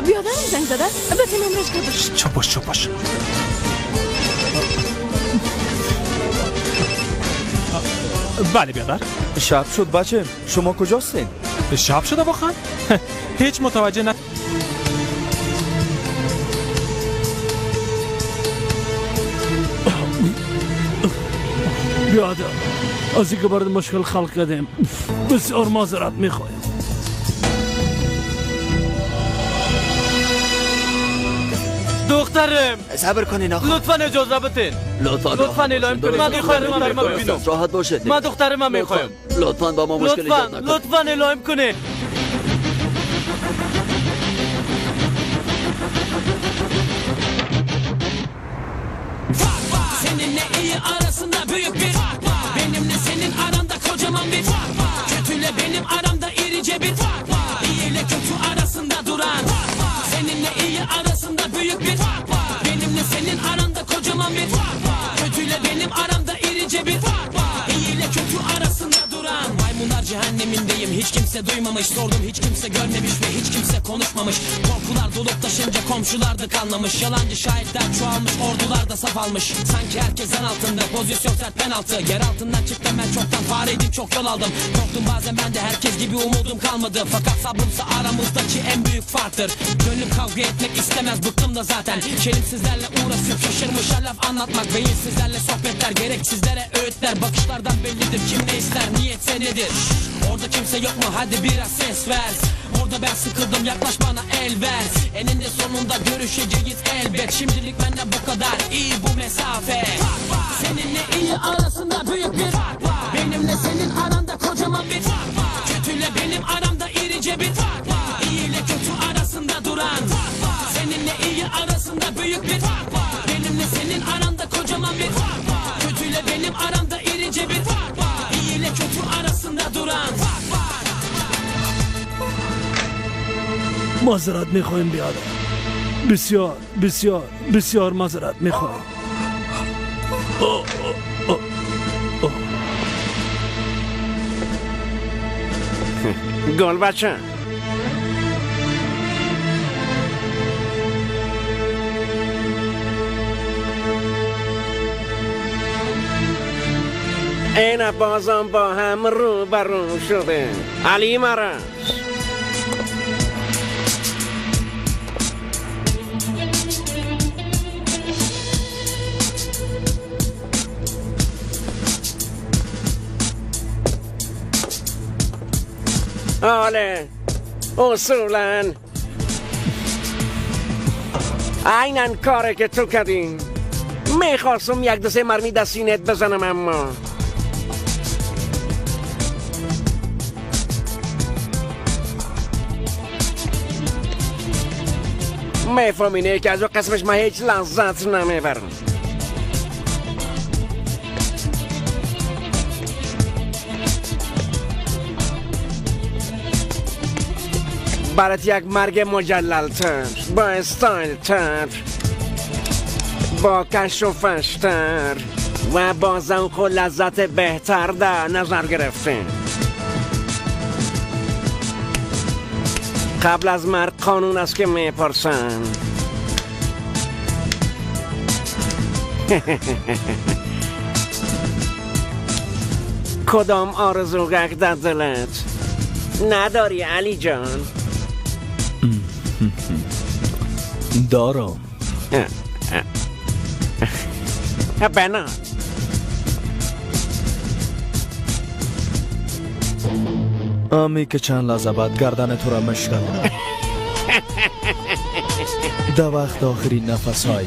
بیادرم زنگ زده به تیم امرش کرد. چپ باش چپ باش. بله بیادر. شب شد بچه، شما کجاستین؟ شب شده واقعا؟ هیچ متوجه نه. بیادر از اینکه برات مشکل خلق کردیم بسیار معذرت میخوایم. دخترم صبر کنین آقا، لطفا اجازه بدین. لطفا الهیم کنین. من دخترم میخوایم. راحت باشید. من دخترم میخوایم. لطفا با ما مشکل ایجاد نکنید. لطفا الهیم کنین. Seninle iyi arasında büyük bir fark var. Benimle senin aranda kocaman bir fark var. Kötüyle benim aramda irice bir fark var. İyi ile kötü arasında duran fark var. Seninle iyi arasında büyük bir fark var. Benimle senin aranda kocaman bir fark var. Kötüyle benim aramda irice bir fark var. İyi ile kötü arasında duran. Maymunlar cehennemindeyim, hiç kimse duymamış. Sordum hiç kimse görmemiş ve hiç kimse konuşmamış. Korkular dolup taşınca komşular da kanlamış. Yalancı şahitler çoğalmış, ordular da saf almış. Sanki herkes zan altında, pozisyon sert penaltı. Yer altından çıktım ben çoktan, fareydim çok yol aldım. Korktum bazen ben de herkes gibi, umudum kalmadı. Fakat sabrımsa aramızdaki en büyük farktır. Gönlüm kavga etmek istemez, bıktım da zaten. Şerimsizlerle uğraşıp şaşırmışlar laf anlatmak. Beyinsizlerle sohbetler, gereksizlere öğütler. Bakışlardan bellidir kim ne ister, niyetse nedir. Orada kimse yok mu, hadi biraz ses ver. Burada ben sıkıldım, yaklaş bana el ver. Eninde sonunda görüşeceğiz elbet. Şimdilik benden bu kadar, iyi bu mesafe. Seninle iyi arasında büyük bir fark var. Benimle senin aranda kocaman bir fark var. Kötüyle benim aramda irice bir fark var. İyi ile kötü arasında duran fark var. Seninle iyi arasında büyük bir fark var. Benimle senin aranda kocaman bir fark var. Kötüyle benim aramda irice bir fark var. İyi ile kötü arasında duran fark var. معذرت میخوایم بیادر. بسیار بسیار بسیار معذرت میخوایم. گل بچه اینا بازم با هم رو برو شده. علی مرس آله اصولا عینا کاره که تو کردی. میخواستم یک دو سه مرمی در سینت بزنم اما میفهمینه که از او قسمش من هیچ لذت نمیبرم. برات یک مرگ مجلل تر، با استایل تر، با کش و فشتر و با ذوق و لذت بهتر در نظر گرفتیم. قبل از مرگ قانون است که میپرسن. کدام آرزوگک در دلت نداری علی جان؟ دارم. بنا امی که چند لحظه بعد گردن تو را مشکنم. در وقت آخرین نفس های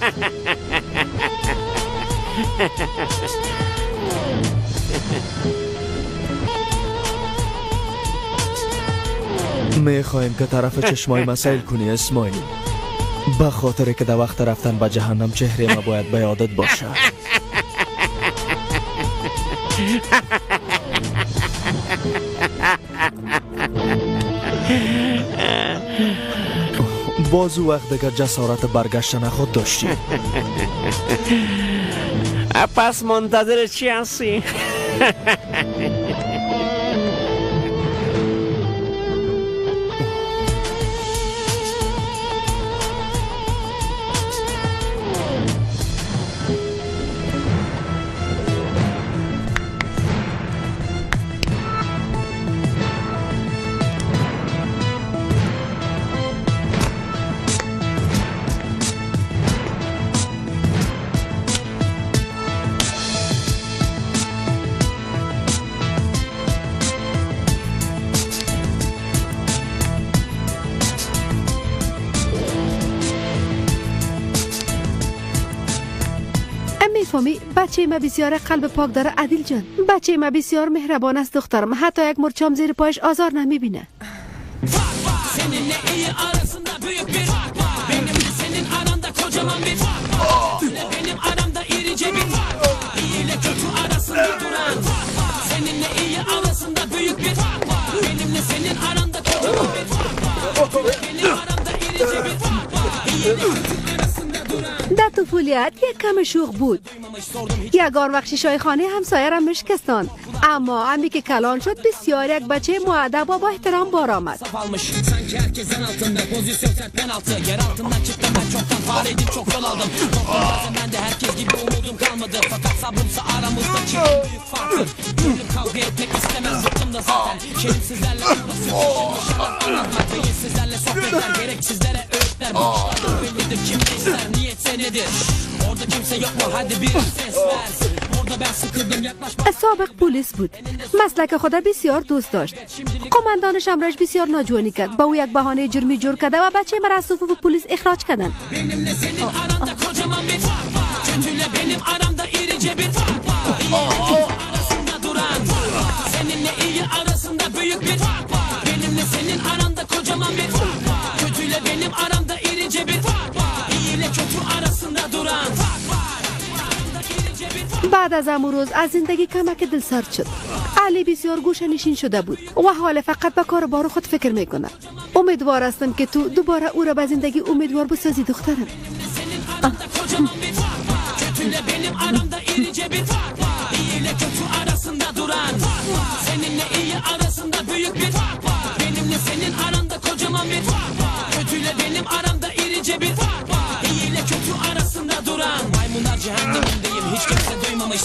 میخوایم که طرف چشمای ما سیل کنی اسماعیل، به خاطر که در وقت رفتن به جهنم چهره ما باید به یادت باشه. باز او وقت دیگر جسارت برگشتن خود داشتی. پس منتظر چی هستی؟ نفهمی؟ بچه ما بسیار قلب پاک داره عدیل جان. بچه ما بسیار مهربان است دخترم. حتی یک مرچام زیر پایش آزار نمیبینه. در طفولیت یک کم شوخ بود. یگان وقت شیشای خانه همسایه را مشکستان، اما امی که کلان شد بسیار یک بچه مؤدب و با احترام بار آمد. سابق پلیس بود. مسلک خود بسیار دوست داشت. قماندانش امرش بسیار ناجوانی کرد. با او یک بهانه جرمی جور کرده و بچه مرا از صفوف پلیس اخراج کردند. بعد از امو روز از زندگی کمک دل سرد شد. علی بسیار گوشه نشین شده بود و حال فقط به کار بار خود فکر میکنه. امیدوار هستم که تو دوباره او را به زندگی امیدوار بسازی دخترم.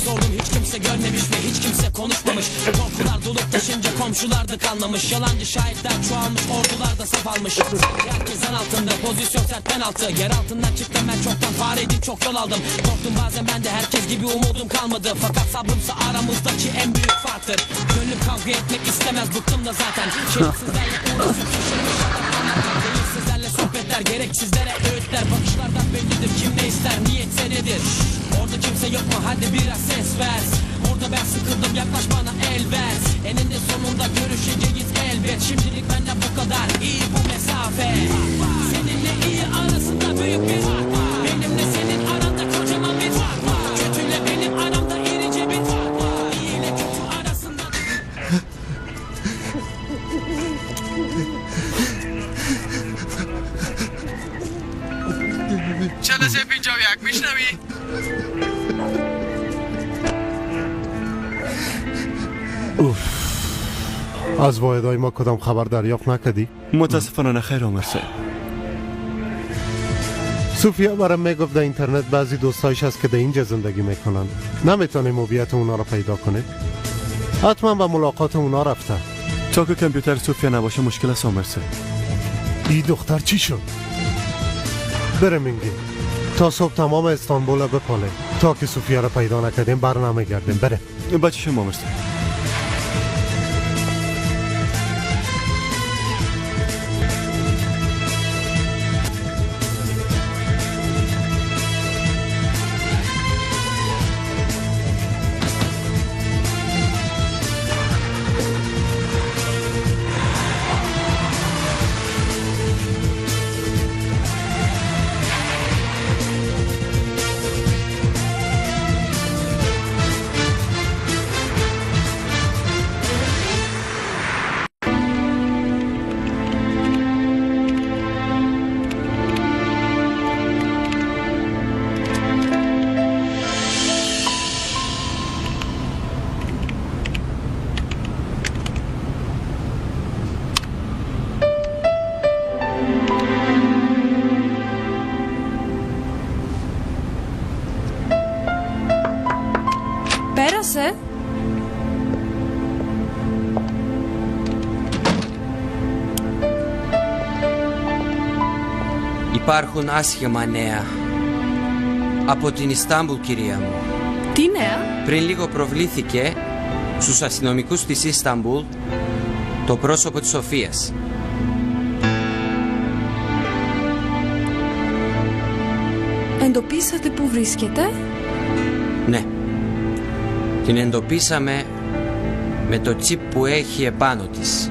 Sordum hiç kimse görmemiş ve hiç kimse konuşmamış. Korkular dolup taşınca komşular da kanlamış. Yalancı şahitler çoğalmış, ordular da saf almış. Herkes zan altında, pozisyon sert penaltı. Yer altından çıktım ben çoktan, fareydim çok yol aldım. Korktum bazen ben de herkes gibi umudum kalmadı. Fakat sabrımsa aramızdaki en büyük farktır. Gönlüm kavga etmek istemez, bıktım da zaten. Şerefsizlerle uğraşıp şaşırmış adam. Beyimsizlerle sohbetler, gereksizlere öğütler. Bakışlardan bellidir kim ne ister, niyetse nedir. Orada kimse yok mu? Hadi biraz ses ver. Orada ben sıkıldım, yaklaş bana el ver. Eninde sonunda görüşeceğiz elbet. Şimdilik benden bu kadar, iyi bu mesafe. Seninle iyi arasında büyük bir fark var. Benimle senin aranda kocaman bir fark var. Kötüyle benim aramda irice bir fark var. İyi ile kötü arasında. چلسه 51 میشنوی؟ اوف، از واحدهای ما کدام خبر دریافت نکردی؟ متاسفانه خیر عمر صاحب. سوفیا برام میگفت در اینترنت بعضی دوستایش هست که در اینجا زندگی میکنن. نمیتونیم هویت اونا رو پیدا کنه. حتما به ملاقات اونا رفته. تا که کامپیوتر سوفیا نباشه مشکل است عمر صاحب. این دختر چی شد؟ برم اینگه تا صبح تمام استانبول رو بپاله. تا که سوفیا رو پیدا نکردیم بر نمیگردیم. بره بچه شما عمر صاحب. Πέρασε. Υπάρχουν άσχημα νέα από την Ιστάμπουλ, κυρία μου. Τι νέα? Πριν λίγο προβλήθηκε στους αστυνομικούς της Ιστάμπουλ το πρόσωπο της Σοφίας. Εντοπίσατε που βρίσκεται? Ναι. Την εντοπίσαμε με το τσιπ που έχει επάνω της.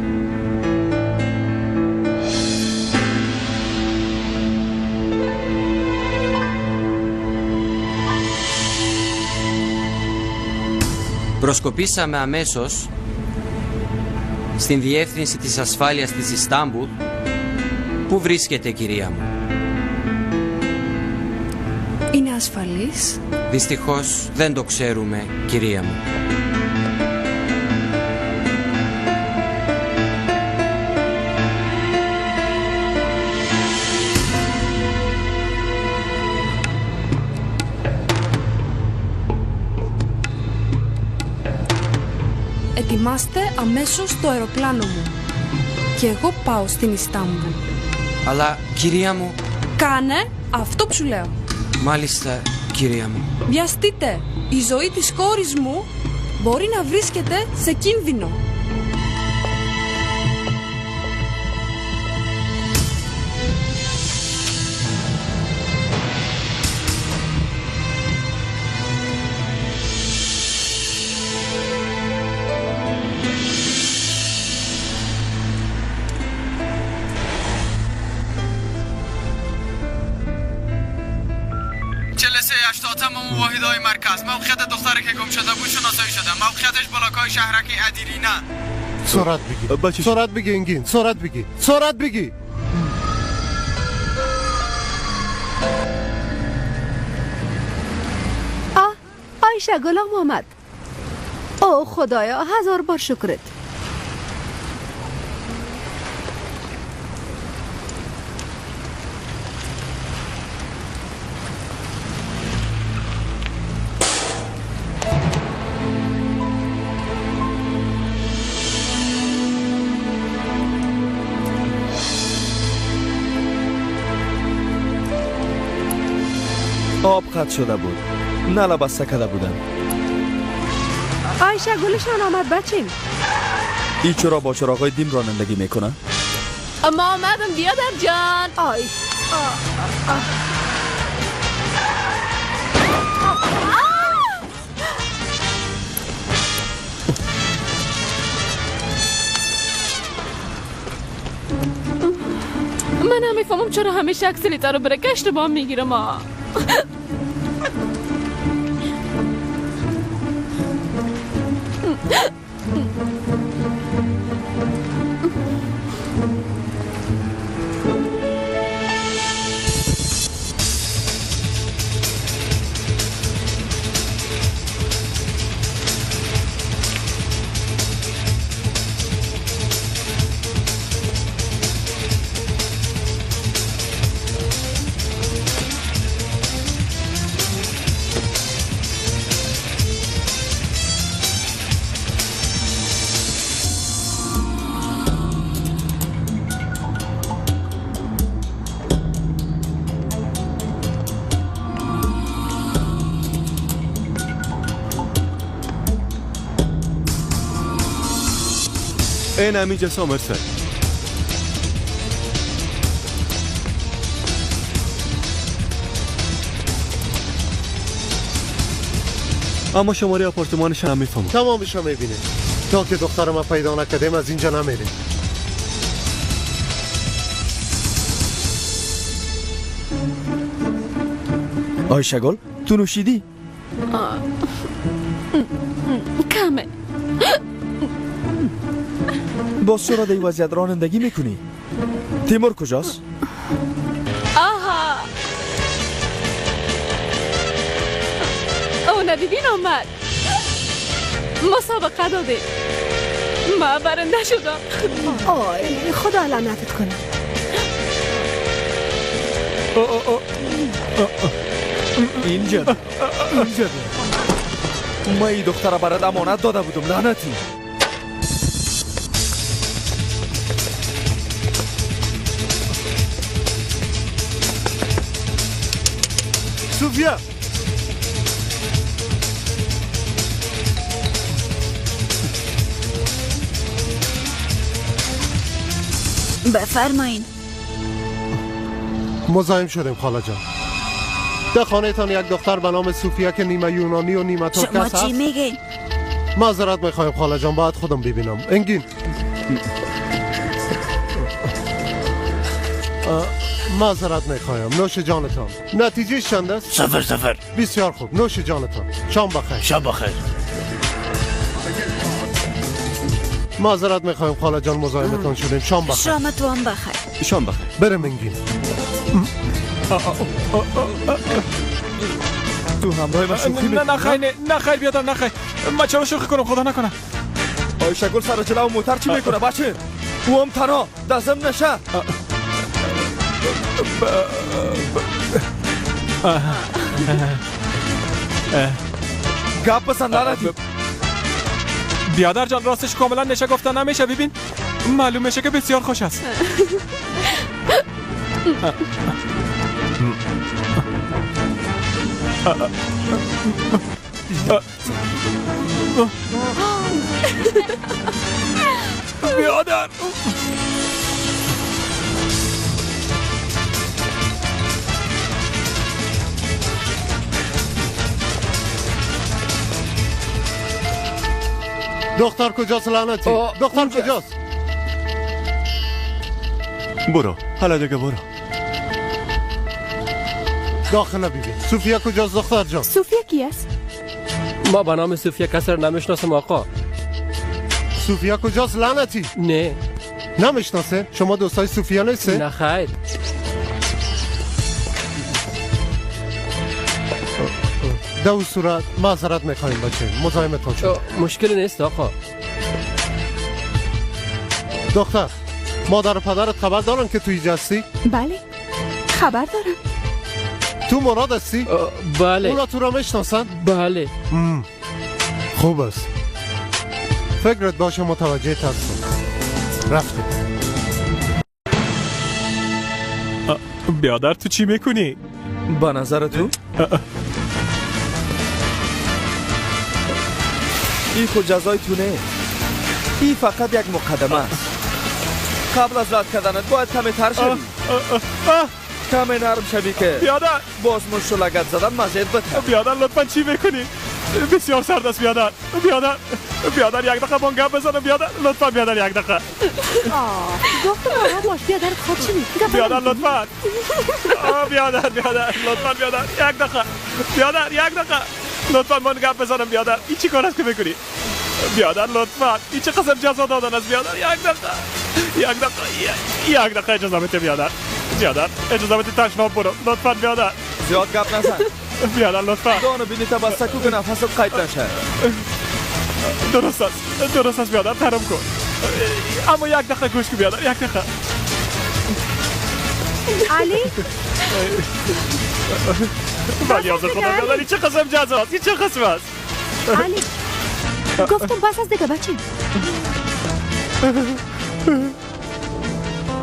Προσκοπήσαμε αμέσως στην διεύθυνση της ασφάλειας της Ιστάμπουλ. Πού βρίσκεται, κυρία μου? Είναι ασφαλής? Δυστυχώς δεν το ξέρουμε, κυρία μου. Ετοιμάστε αμέσως το αεροπλάνο μου. Και εγώ πάω στην Ιστάμπουλ. Αλλά, κυρία μου... Κάνε αυτό που σου λέω. Μάλιστα, κυρία μου. Βιαστείτε. Η ζωή της κόρης μου μπορεί να βρίσκεται σε κίνδυνο. واحدهای مرکز موقعیت دختری که گم شده بود شناسایی شده. موقعیتش بلاکای شهرک ادیرینه. سرعت بگی، سرعت بگی انگین، سرعت بگی، سرعت بگی. آه، آیشه گلم آمد. او خدایا، هزار بار شکرت. آب قطع شده بود، نلا بسته کرده بودم. آیشه گلشان آمد بچیم. ای چرا با چراغای دیم رانندگی میکنه؟ اما آمدم بیادر جان. آی من نمیفهمم چرا همیشه اکسلیتر رو برکش رو با میگیرم. این همینجا سامرسه. اما شماره آپارتمانش هم میفهمم. تمامش هم میبینه. تا که دخترم پیدا نکردیم از اینجا نمیریم. آیشه گل، تو نوشیدی؟ کمه. باز چرا در این وضعیت رانندگی میکنی؟ تیمور کجاست؟ آها، او ندیدین آمد. مسابقه داده، ما برنده شدم. آی خدا لعنتت کنه. اینجا اینجا ما این دختر برات امانت داده بودم لعنتی. سوفیا، بفرمایین. مزاحم شدیم خاله جان. در خانهتان یک دختر به نام سوفیا که نیمه یونانی و نیمه ترک شما است چی میگین؟ معذرت میخوایم خاله جان، باید خودم ببینم. انگین معذرت میخوایم، نوش جانتان. نتیجه چند است؟ 0-0. بسیار خوب، نوش جانتان. شام بخیر. شب بخیر. معذرت میخوایم خاله جان، مزاحمتان شدیم. شام بخیر. شام تو هم بخیر. شام بخیر. برم انگین. تو همراه من شوخی نه نه خیر، نه خیر بیادر، نه خیر. من چرا شوخی کنم؟ خدا نکنه. آیشه گل سر جلو موتر چی میکنه بچه؟ او هم تنها دزم نشه. گپ بزن لعنتی. بیادر جان راستش کاملا نشه گفتن نمیشه. ببین معلوم میشه که بسیار خوش است. بیادر دختر کجاست لعنتی؟ دختر کجاست؟ برو حالا دیگه، برو داخل ببین. سوفیا کجاست دختر جان؟ سوفیا کی است؟ ما به نام سوفیا کسی را نمیشناسم آقا. سوفیا کجاست لعنتی؟ نه نمیشناسه؟ شما دوستای سوفیا نیسته؟ نه خیر. در صورت معذرت میخوایم بچه، مزاحمتان شد. مشکل نیست آقا. دختر، مادر و پدرت خبر دارن که تو اینجا هستی؟ بله خبر دارم. تو مراد هستی؟ بله. اونا تو را میشناسن؟ بله. خوب است، فکرت باشه متوجه هستم. رفتیم. بیادر تو چی میکنی؟ به نظر تو؟ این خود جزای تو نه، این فقط یک مقدمه است. قبل از رد کردنت باید کمی تر شوی، کمی نرم شوی که بیادر باز مشت و لگد زدن مزید بده. بیادر لطفا چی میکنی؟ بسیار سرد است بیادر. بیادر بیادر یک دقیقه با گپ بزنم. بیادر لطفا، بیادر یک دقیقه. گفتم آرام باش بیادر، خود چی میگی؟ بیادر لطفا. بیادر بیادر لطفا، بیادر یک دقیقه. بیادر یک دقیقه لطفا من گپ بزنم. بیادر این چی کار است که میکنی؟ بیادر لطفا، این چه قسم جزا دادن است؟ بیادر یک دقیقه، یک دقیقه، یک دقیقه اجازه بده بیادر. بیادر اجازه بده تشناب برو لطفا. بیادر زیاد گپ نزن. بیادر لطفا. دانو بینی تا بسته کو که نفست قید نشه. درست است، درست است بیادر، ترم کن. اما یک دقیقه گوش کن بیادر، یک دقیقه. علی ولی از خدا بیادر این چه قسم جزا است؟ این چه قسم است؟ علی گفتم بس از دیگه بچه.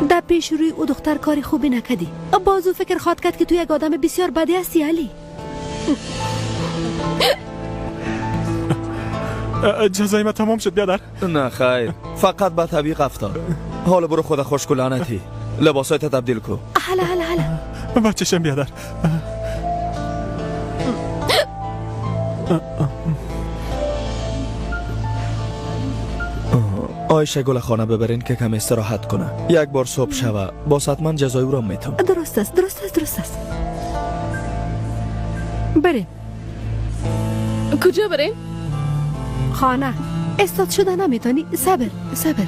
در پیش روی او دختر کاری خوبی نکدی. بازو فکر خواد کرد که تو یک آدم بسیار بدی هستی علی. جزای ما تمام شد بیادر؟ نه خیر، فقط به طبیق افتاد. حالا برو خدا خوش کن لعنتی، لباسایت تبدیل کو. هلا هلا هلا بچشم بیادر. آیشه گل خانه ببرین که کم استراحت کنه. یک بار صبح شوه باز حتما جزای او را میتم. درست است، درست است، درست است. بریم. کجا بریم؟ خانه. استاد شده نمیتونی. صبر صبر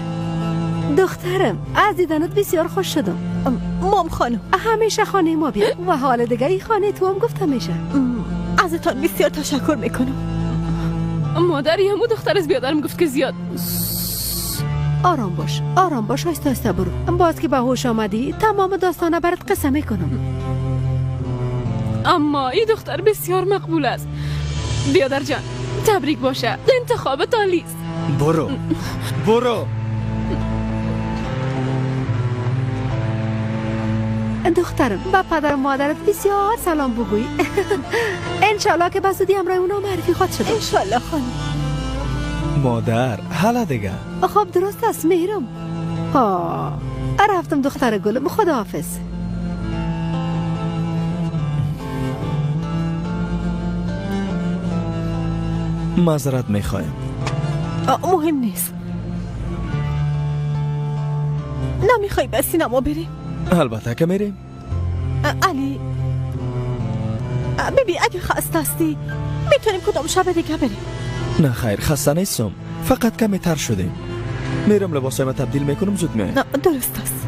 دخترم، از دیدنت بسیار خوش شدم. مام خانم همیشه خانه ما بیا و حال دیگه ای خانه تو هم گفت همیشه. ازتان بسیار تشکر میکنم. مادر همو دختر از بیادرم گفت که زیاد. آرام باش، آرام باش، آهسته آهسته برو. باز که به هوش آمدی تمام داستانه برات قصه میکنم. اما این دختر بسیار مقبول است. بیادر جان تبریک باشه، انتخاب عالی است. برو برو. دخترم با پدر و مادرت بسیار سلام بگوی. انشالله که به زودی همراه اونا معرفی خواهد شد. انشالله خانم. مادر حالا دیگه. خب درست است میرم. ها رفتم دختر گلم، خداحافظ. معذرت میخوایم. مهم نیست. نمیخوای به سینما بریم؟ البته که میریم. علی ببین، اگه خسته هستی میتونیم کدام شب دیگه بریم. نه خیر، خسته نیستم، فقط کمی تر شدیم. میرم لباسایم تبدیل میکنم، زود میایم. درست است.